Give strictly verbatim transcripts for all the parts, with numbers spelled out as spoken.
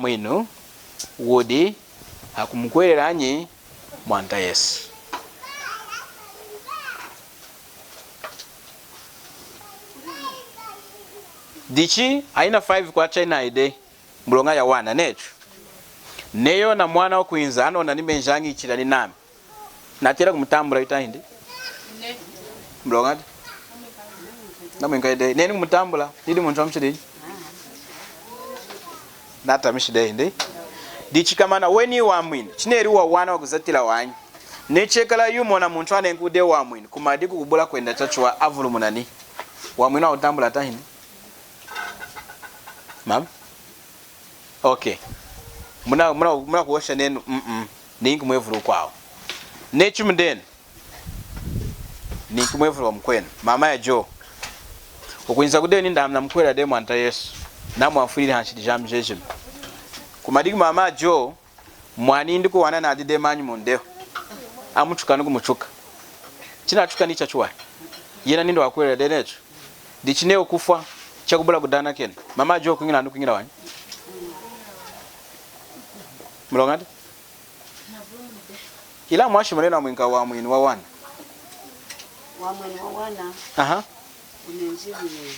wamwinu wudi hakumukuhwelela anyi? Mwanta Yesu. Dichi ayina five kwacha ayinayi dehi, muloña yawana, netu. Neyi ona mwana wukwinza, anona nimenji añichila ninami, natela kumutambula tahindi? Muloñadi? Namwinka dehi. Neyi nikumutambula, nidi muntu wamuchidinyi? Natamishi dehi, ndi? Dichi komana weni wamwinu, chineli wawana wakuzatila wanyi. Neyi chekala yuma ona muntu anenki dehi wamwinu, kumadiki kubula kwenda chachiwahi, avulumuna ni wamwinu wakutambula tahindi? Mama? Okay. Muna, muna, munakuhosha nenu, mm, mm. Ninki mwevulu kwawu. Neyi chimudenu. Ninki mwevulu wamukwenu. Mama ya Jo. Wukwinza kudenu nindi ami namukuhwelela dehi Mwanta Yesu. Namwafwilili hanshidi jami jejima. Kumadiki mama ya Jo, mwanindi kuwana nadi dehi manyi mundehu. Amuchuka nikumuchuka. Chinachuka nichachiwahi. Yena nindi wakuhwelela dehi netu. Dichi neyi wukufwa, chakubula kudanakena. Mama ya Jo, kwiñila nikuñila wanyi. Muloñadi? Ilaña mwashimuna nenu amwinka wamwinu wawana. Wamwinu wawana. Aha. Unenzi mwe.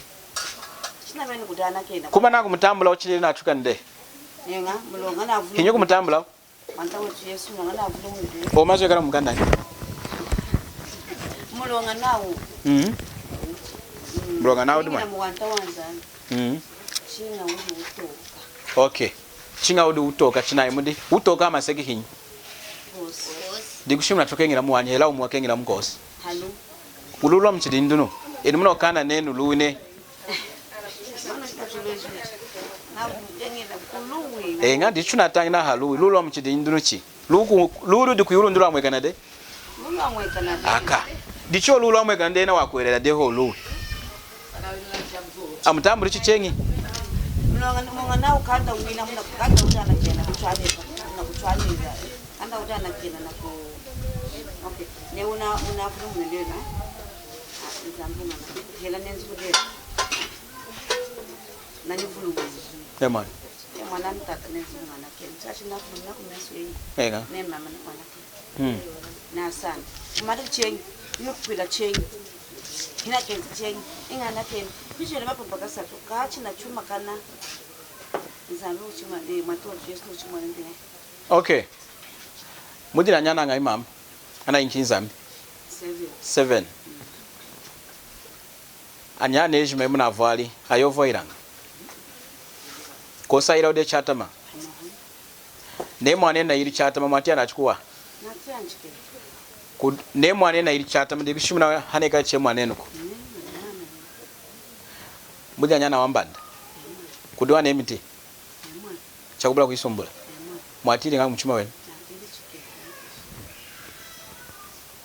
Chinabeni kudanakena. Kuba nakumutambula wuchineli nachuka nde. Eña, muloña navulu. Hinyi kumutambula? Mwanta wetu Yesu, muloña navulu mwe. O mazu ekala mukanda. Muloña nawu. Mhm. Muloña nawu dimu. Muloña nawu dimu. Mhm. Chiña wudi wutoka. Okay. Chiña wudi wutoka, chinayi mudi. Wutoka hamaseki hinyi? Kosi. Dikushimuna chokeñilamu wanyi, hela wumu wakeñilamu kosi. Haluwi. Luwi lwamuchidinyi dinu? Enu munakana nenu luwi ne. Eña, dichi tunatañi na haluwi. Luwi lwamuchidinyi dinu chi? Luwi ku-, luwi ludi kwiwulu ndu lwamwekana dehi? Aka. Dichi luwi lwamwekana dehi, yena wakuhwelela dehi luwi. Amutambuli chicheñi. Muloña, muloña nawu kanda wina, muna kanda wina na kena, kuchwaneza, na kuchwaneza. Kanda wudi anakena naku. Okay. Neyi wuna, wunavulumuni dehi. Ah, Nzambi mwana. Hela nenzi kudela. Nanyivulumuni. Amen. Eña, mwana ni tata nenzi mwana kena. Chachi navulumuna kumesu eyi. Eña. Neyi mama ni mwana kena. Mm. Nasana. Kumadiki cheñi. Nukupwila cheñi. Hinakenzi cheñi. Eña nakena. Kujile mapapa kasatu. Kachi na chuma kana. Nzambi wuchima, eh, Mwanta wetu Yesu wuchima nende. Okay. Mudi na anyana añahi mama? Anayinki Nzambi? Seven. Seven. Anyana ejima emunavwali, ayovwahilaña? Kwosi ayila wudi chatama. Neyi mwanenu nayili chatama, mwatiya nachu kuwaha? Ku-, neyi mwanenu nayili chatama, dikushimuna hanekali cheñi mwanenu ku? Mudi anyana wambanda. Kudi wanemi ti. Chakubula kuyisumbula. Mwatiyili ñahi muchima wenu?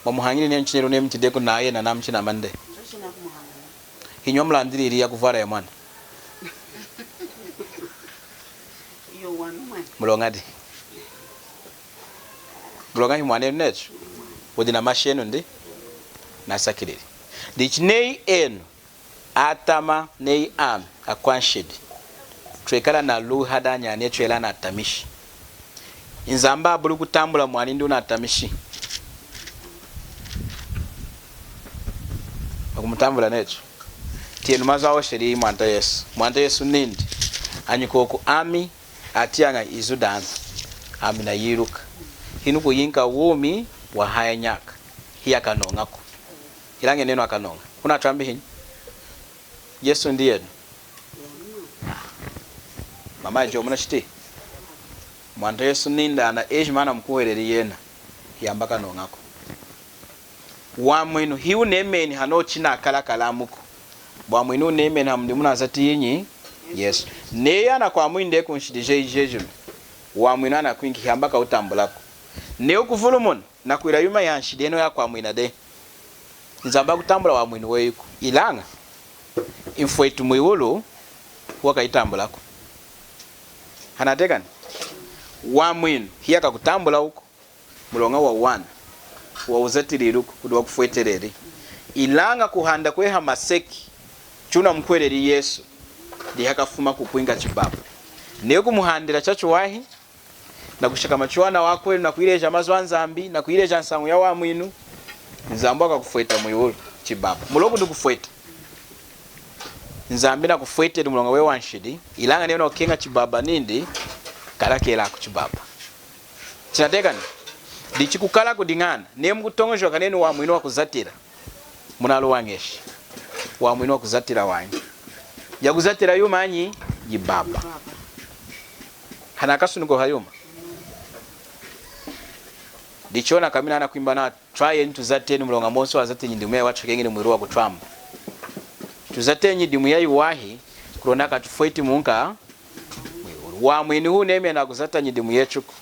Mwamuhañili nenu chineli nenu mutide kunayena namuchina mande. Hinyi wamulandili yakuvwala yamwana? Muloñadi? Muloña hi mwanenu netu. Wudi na mashi enu ndi nasakilili. Dichi neyi enu atama neyi ami akwanshidi, twekala na luwi hadi anyana etu hela anatamishi. Nzambi abuli kutambula mwanindi wunatamishi? Akumutambula netu. Tiyenu mazu ahosheli Mwanta Yesu. Mwanta Yesu nindi, anyikoku ami atiyaña izu dami, ami nayiluka. Hinukuyinka wumi wahaya nyaka. Hiyakanoñaku. Ilaña nenu akanoña. Kunatwambi hinyi? Yesu ndi yenu. Mama Joe, munachitiyi? Mwanta Yesu nindi ana ejima anamukuhweleli yena, hiyamba kanoñaku. Wamwinu hiwunemeni hanochu chinakalakalamuku. Wamwinu wunemeni hamudimu wunazati yinyi? Yesu. Neyi anakwamwini dehi kunshidi jeyi jejima, wamwinu anakwinki, hiyamba kawutambulaku. Neyi wukuvulumuna nakwila yuma yanshidi yeniyi yakwamwina dehi, Nzambi hakutambula wamwinu weyiku. Ilaña nfwetu mwiwulu wakayitambulaku. Hanatiyakani? Wamwinu hiyakakutambula wuku, muloña wawana, wawuzatililuku, wudi wakufweteleli. Ilaña kuhanda kweyi hamaseki, chiwunamukuhweleli Yesu, dihakafuma kukwinka chibapu. Neyi wukumuhandila chachiwahi, nakushakama chiwahi nawakwenu, nakuyileja mazu aNzambi, nakuyileja nsañu yawamwinu, Nzambi wakakufweta mwiwulu, chibaba. Muloña kudi kufweta. Nzambi nakufweteli muloña weyi wanshidi, ilaña neyi wunakukeña chibaba nindi, kalakela ku chibaba. Chinatiyakani? Dichi kukala kudi ñana, neyi mukutoñojoka nenu wamwinu wakuzatila, munaluwañeshi. Wamwinu wakuzatila wanyi. Yakuzatila yumanyi? Yibaba. Hanakasunuku hayuma. Dichi ona kamina anakwimba na Twayenu tuzatenu, muloña mwonsu wazati nyidimu yayiwahi chakeñili mwiwulu wakutwamba. Tuzatenu nyidimu yayiwahi, kulonda katufweti munka mwiwulu. Wamwinu hunemeni kuzata nyidimu yetuku.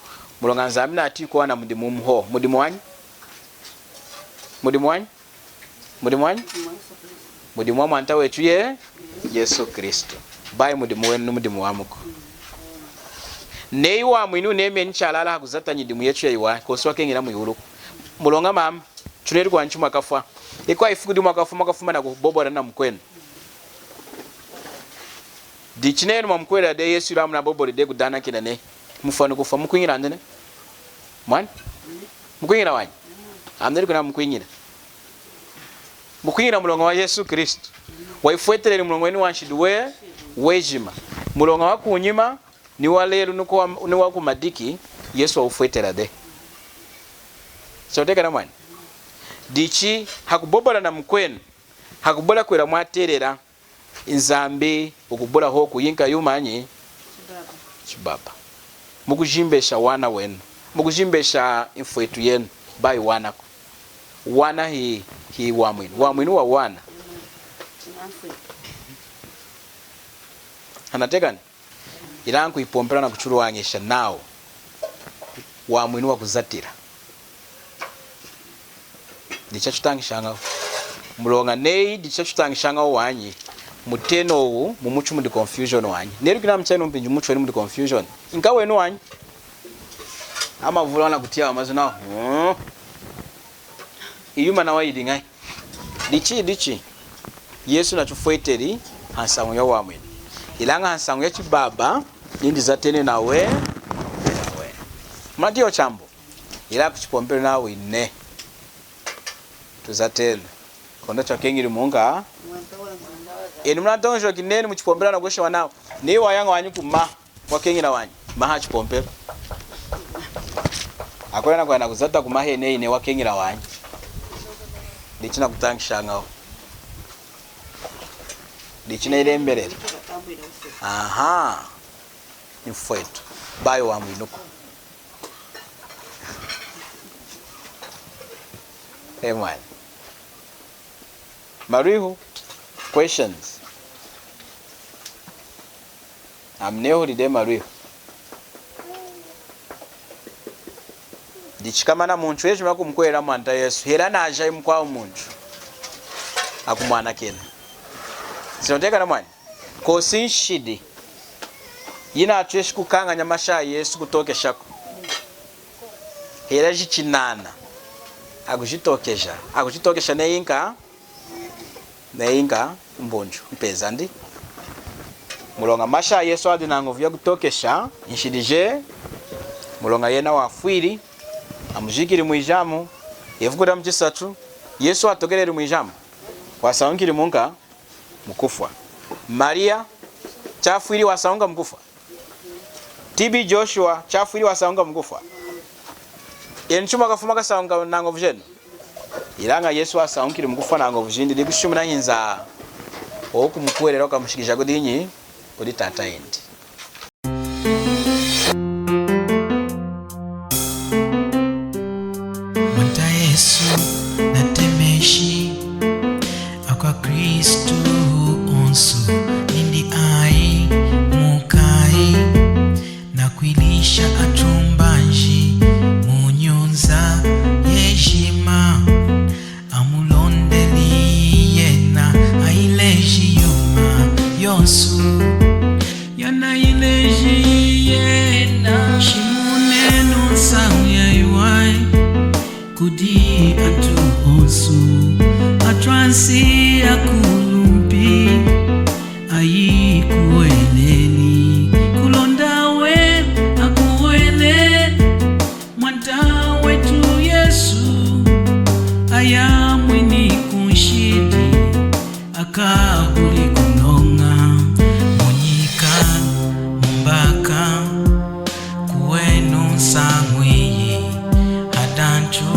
Muloña Nzambi natiyi kuwana mudimu wumu hohu. Mudimu wanyi? Mudimu wanyi? Mudimu wanyi? Mudimu wa Mwanta wetu ye Yesu Kristu. Bayi mudimu wenu ni mudimu wamuku. Neyi wamwinu wunemeni chalala hakuzata nyidimu yetu yayiwahi, kosi wakeñila mwiwuluku. Muloña mama, tuneli kuwanyi mwakafwa. Ikwa ifuku dimwakafwa, mwakafuma nakubobola namukwenu. Dichi nenu mwamukuhwelela dehi Yesu ilaña munaboboli dehi kudanakena nehi, mufwa nikufwa, mukwiñila ndi nehi? Mwani? Mukwiñila wanyi? Ami nidi kunenu mukwiñila. Mukwiñila muloña wa Yesu Kristu. Wayifweteleli muloña wenu wanshidi we, wejima. Muloña wakunyima, ni walelu, ni wa, ni wakumadiki, Yesu wawufwetela dehi. Chinatiyakani mwani? Dichi, hakubobola namukwenu, hakubola kwila mwatelela, Nzambi wukubula hohu kuyinka yumanyi? Chibaba. Chibaba. Mukujimbesha wana wenu. Mukujimbesha nfwetu yenu. Bayi wanaku. Wana hi, hi wamwinu. Wamwinu wa wana. Hanatiyakani? Ilaña kuyipompela nakuchuluwañesha nawu wamwinu wakuzatila. Dichi chatañishañawu. Muloña neyi dichi chatañishañawu wanyi, mutenowu mumuchu mudi confusion wanyi. Neyi kina muchenu mpinji muchu wenu mudi confusion. Inka wenu wanyi. Amavulu anakutiya amazu nawu. Hmm. Iyuma nawa yidi ñahi? Dichi, dichi. Yesu natufweteli hansañu yawamwinu. Ilaña hansañu yachibaba, nindi zatenu nawa, nawa. Matiyo chambu. Ilaña kuchipompelu nawu ine. Tuzatenu. Kulonda chakeñili munka. Enu munatoñojoki nenu muchipompelu nakwesha wanawu. Ni wayaña wanyi kuma. Wakeñila wanyi, maha chipompelu. Akwila nakwenda kuzata kumaha ine ine wakeñila wanyi. Dichi nakutañishañawu. Dichi nayilembeleli. Aha. Nfwetu. Bayi wamwinuku. Amen. Malwihu, questions? Ami nehuli dehi malwihu. Dichi komana muntu wejima akumukuhwelela Mwanta Yesu, hela najahi mukwawu muntu akumwanakena. Chinatiyakani mwani? Kosi nshidi yinatweshi kukañanya masha aYesu kutookeshaku. Hela jichinana, akujitookesha, akujitookesha neyi inka, neyi inka mbunju, mpeza ndi. Muloña masha aYesu adi nañovu yakutookesha nshidi jeyi, muloña yena wafwili, amujikili mwijamu, ifuku damuchisatu, Yesu watokeleli mwijamu, wasañukili munka, mukufwa. Mariya, chafwili wasañuka mukufwa. T B Joshua, chafwili wasañuka mukufwa. Enu chimwakafwa mwakasañuka nañovu jenu. Ilaña Yesu wasañukili mukufwa nañovu jindi, dikushimuna hinza. Owu kumukuhwelela wukamushikija kudi nyi? Kudi Tata yindi. Mwanta Yesu natemeshi akwaKristu onsu nindi ayi mukayi nakwilisha atumbanji munyunza yejima amulondeli yena ayileji yuma yonsu. Nsañu iyi hadi antu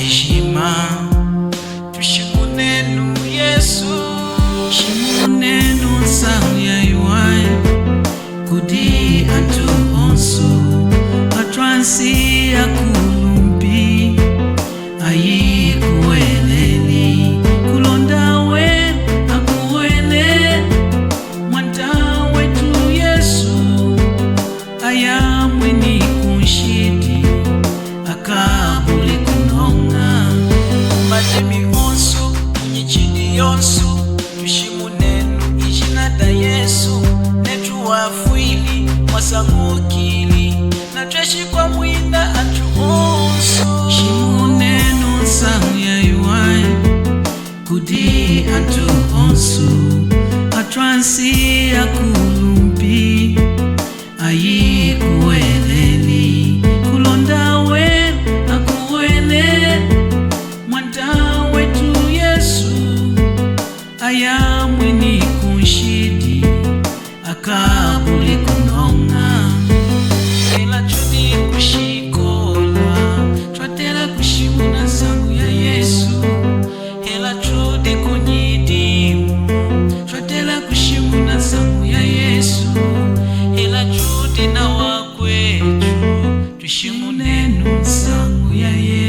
ejima. Tushimunenu Yesu. Shimunenu nsañu yayiwahi kudi antu onsu, atwansi, akulumpi, ayikuhweleli, kulonda wena akuhweleli Mwanta wetu Yesu, ayamwini kunshidi, akabuli kunoña. Kumadimi onsu, kunyichidi yonsu, tushimunenu ijina da Yesu, netu wafwili, wasañukili, natweshi kwamwina antu onsu. Shimunenu nsañu yayiwahi kudi antu onsu, atwansi, akulumpi, ayikuhweleli, kulonda wena akuhweleli Mwanta wetu Yesu, ayamwini kunshidi, akabuli kunoña. Hela tudi kushikola, twatela kushimuna nsañu ya Yesu. Hela tudi kunyidimu, twatela kushimuna nsañu ya Yesu. Hela tudi nawakwetu, tushimunenu nsañu ya Yesu.